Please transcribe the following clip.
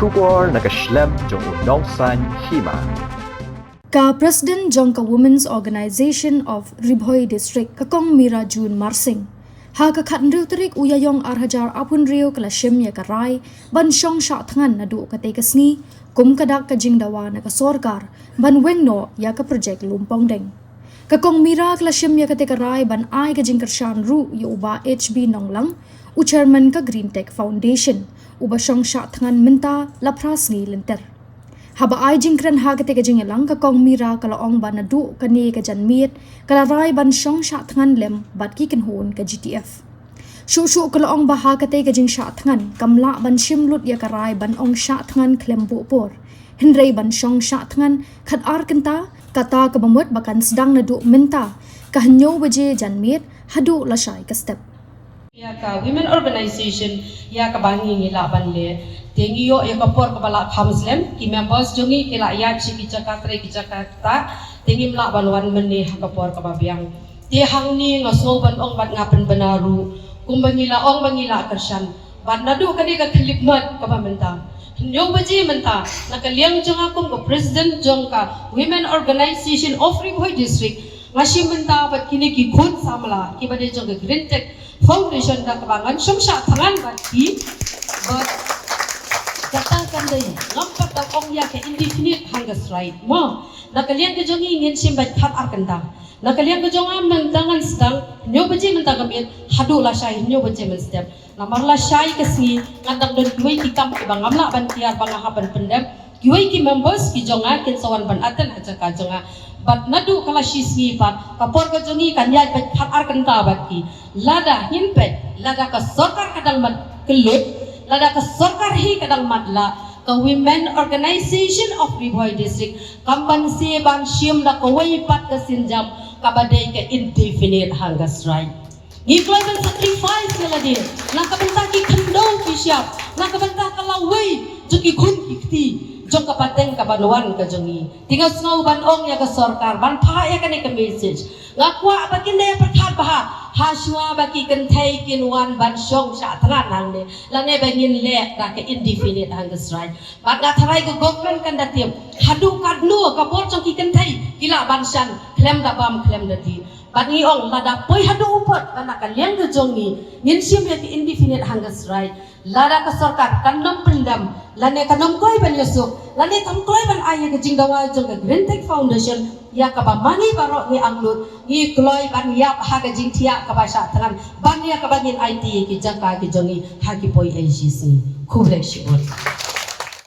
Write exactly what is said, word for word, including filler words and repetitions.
Khubor na ka shlem jong u Nongsaiñ Hima. Ka President jong ka Women's Organisation of Ri Bhoi District, ka Kong Mira June Marsing, ha ka khatnriew tarik u Ïaïong ar hajar arphew hynriew ka la shim ïa ka rai ban shong shah thngan naduh katei ka sngi, kum ka dak ka jingdawa na ka sorkar ban weng noh ïa ka projek Lumpongdeng. Ka Kong Mira ka la shim ïa katei ka rai ban ai ka jingkyrshan ruh ïa u Bah H B Nonglang, u Chairman ka Green Tech Foundation, uba shong shah thngan mynta la phra sngi lynter. Haba ai jingkren ha katei ka jingïalang, ka Kong Mira ka la ong ba naduh kane ka janmiet ka la rai ban shong shah thngan lem bad ki kynhun ka G T F. Shuh shuh ka la ong ba ha katei ka jingshah thngan kam lah ban shim lut ïa ka rai ban ong shah thngan khlem buh por, hynrei ban shong shah thngan khat ar kynta, kata kaba mut ba kan sdang naduh mynta ka hynñiew baje janmiet haduh lashai ka step. Ïa ka Women Organisation, ïa kaba ngi ngi lah ban leh. Te ngi ïoh ïa ka por kaba la kham slem, ki members jong ngi ki la ïaid sha ki jaka trei ki jaka ktah, te ngim lah ban wan mynne ha ka por kaba biang. Te hangne nga sngew ban ong bad nga pynbna ruh, kumba ngi la ong ba ngi la kyrshan. Bad naduh kane ka khyllipmat kaba mynta, hynñiew baje mynta, na ka liang jong nga kum ka President jong ka Women Organisation of Ri Bhoi District, nga shim bynta bad kine ki khun samla kiba dei jong ka Green Tech Foundation da kaba ngan shong shah thngan bad ki. Bad kata kan dei, ngam pat da ong ïa ka indefinite hunger strike mo. Na ka liang ka jong ngi ngin shim bad khat ar kynta. Na ka liang ka jong nga mynta ngan sdang, hynñiew baje mynta ka miet haduh lashai hynñiew baje mynstep. Namar lashai ka sngi ngan dang don kiwei ki kam kiba ngam lah ban tiar ba nga hap ban pyndep. Kiwei ki members ki jong nga kin sa wan ban attend ha jaka jong nga. Bad naduh ka la shi sngi pat, ka por ka jong ngi kan ïaid bad khat ar kynta bad ki. Lada ngin peit, lada ka sorkar ka dang mat kyllut, lada ka sorkar hi ka dang mat lah, ka Women Organisation of Ri Bhoi District kam banse ban shim da kawei pat ka sienjam kaba dei ka indefinite hunger strike. Ngi kloi ban sacrifice ïa lade na ka bynta ki khyndew ki shyiap, na ka bynta ka lawei jong ki khun ki kti jong ka pateng kaba wan ka jong ngi. Te nga sngew ban ong ïa ka sorkar ban phah ïa kane ka message. Nga kwah ba kin dei pyrkhat bha ha shuwa ba ki kynthei kin wan ban shong shah thngan hangne, lane ba ngin leh da ka indefinite hunger strike. Bad nga tharai ka government kan da tip haduh katno ka bor jong ki kynthei ki lah ban shan khlem da bam khlem da dih. Bad ngi ong lada poi haduh u pat, lada ka liang ka jong ngi ngin shim ïa ka indefinite hunger strike, lada ka sorkar kan nym pyndem, lane kan nym kloi ban ïasuk, lane kan kloi ban ai ïa ka jingdawa jong ka Green Tech Foundation ïa kaba ma ngi baroh ngi angnud, ngi kloi ban ïap ha ka jingthiah kaba shah thngan ban ïa kaba ngin aiti ïa ki jaka ki jong ngi ha ki poi A G C. Khublei shibun.